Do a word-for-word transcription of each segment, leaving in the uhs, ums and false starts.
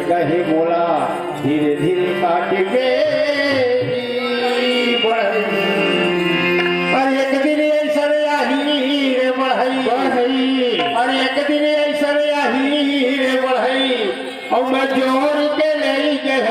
कहे मोला धीरे धीरे काट के बढ़ई। अरे एक दिन ऐसन आही रे बढ़ई, बढ़ई। अरे एक दिन ऐसन आही रे बढ़ई, अउ मैं जोर के ले गए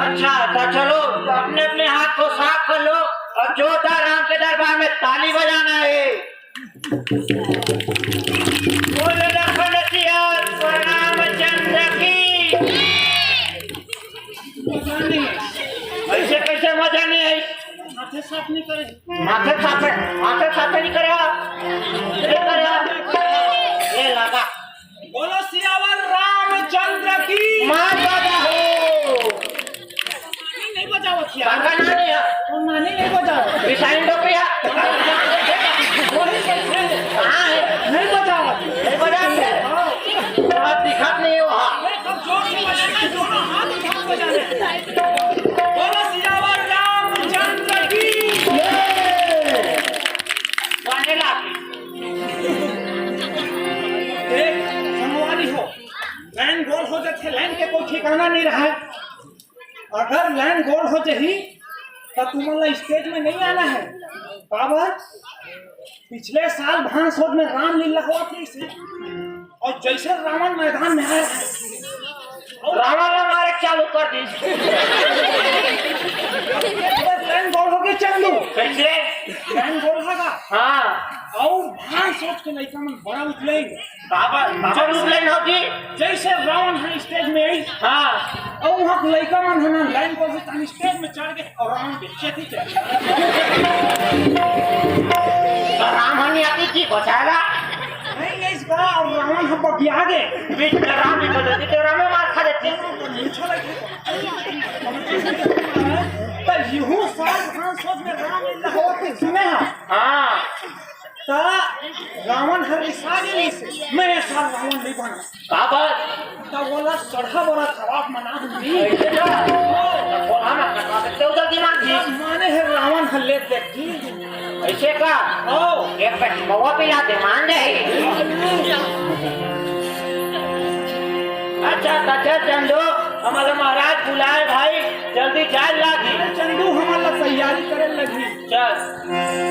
अच्छा, तो चलो, अपने अपने हाथ को साफ कर लो और जोरदार राम के दरबार में ताली बजाना है। बोलो लखन सिया रामचंद्र की। ऐसे कैसे मजा नहीं है? माथे साफ नहीं करे। माथे साफ है, माथे साफ नहीं करे। ये करे। ये लगा। बोलो सियावर रामचंद्र की। माँ दादा हो। नहीं, नहीं बजावत यार। काका ना नहीं है। वो नानी नहीं बजावत। बिसाइन डोकरी है। वही कैसे? कहाँ है? नहीं बजावत। नहीं बजावत है। हाँ। हाथ दिखात नहीं है वहाँ। अरे, सब जोर से बजाना है, दोनों हाथ उठा के बजाना है। बोलो सियावर रामचंद्र की। ये। गाने लाग। देख, संगवारी हो, लाइन गोल हो जाथे, लाइन के कोई ठिकाना नहीं रहा है। अगर लाइन गोल हो जाही, तो तुमन ला स्टेज में नहीं आना है। काबर? पिछले साल भांसोट में रामलीला हुआ थी इसे, और जैसे रावण मैदान में आया है, और रावण ने मारे चालू कर दी। लाइन गोल हो गई चंदू। कैसे? लाइन गोल होगा। हाँ। और भांसोट के लइका मन बड़ा उछलेंगे। काबर, काबर उछलेंगे होगी? जैसे रावण है स्टेज में आई। हाँ। और वहाँ के लइका मन है ना, लाइन गोल हो तानी स्टेज में चढ़ के और रावण के चेती चढ़। तो राम हनी आती की बचाएगा? नहीं, नहीं, इस बार और रावण हम बगिया गए। बीच में राम ही बदलती तो राम में मार खा देती। तो यूं साल भांसोट में रामलीला होती सुने हैं। हाँ। त रावण हर रिसा गे से, मैं ऐसा रावण नहीं बना। काबर? त बोला सड़हा बड़ा खराब मना हुई। ऐसे ना। बोला ना, कटवा के तेरे दिमाग जी। माने है रावण हर ले देख जी। ऐसे का? ओ। एक पेट मवा पिला दे, मान जाए। अच्छा, अच्छा, चंदू, हमारा महाराज बुलाए भाई, जल्दी जाए लागी। चंदू, हमारा तैयारी करे लगी। चल।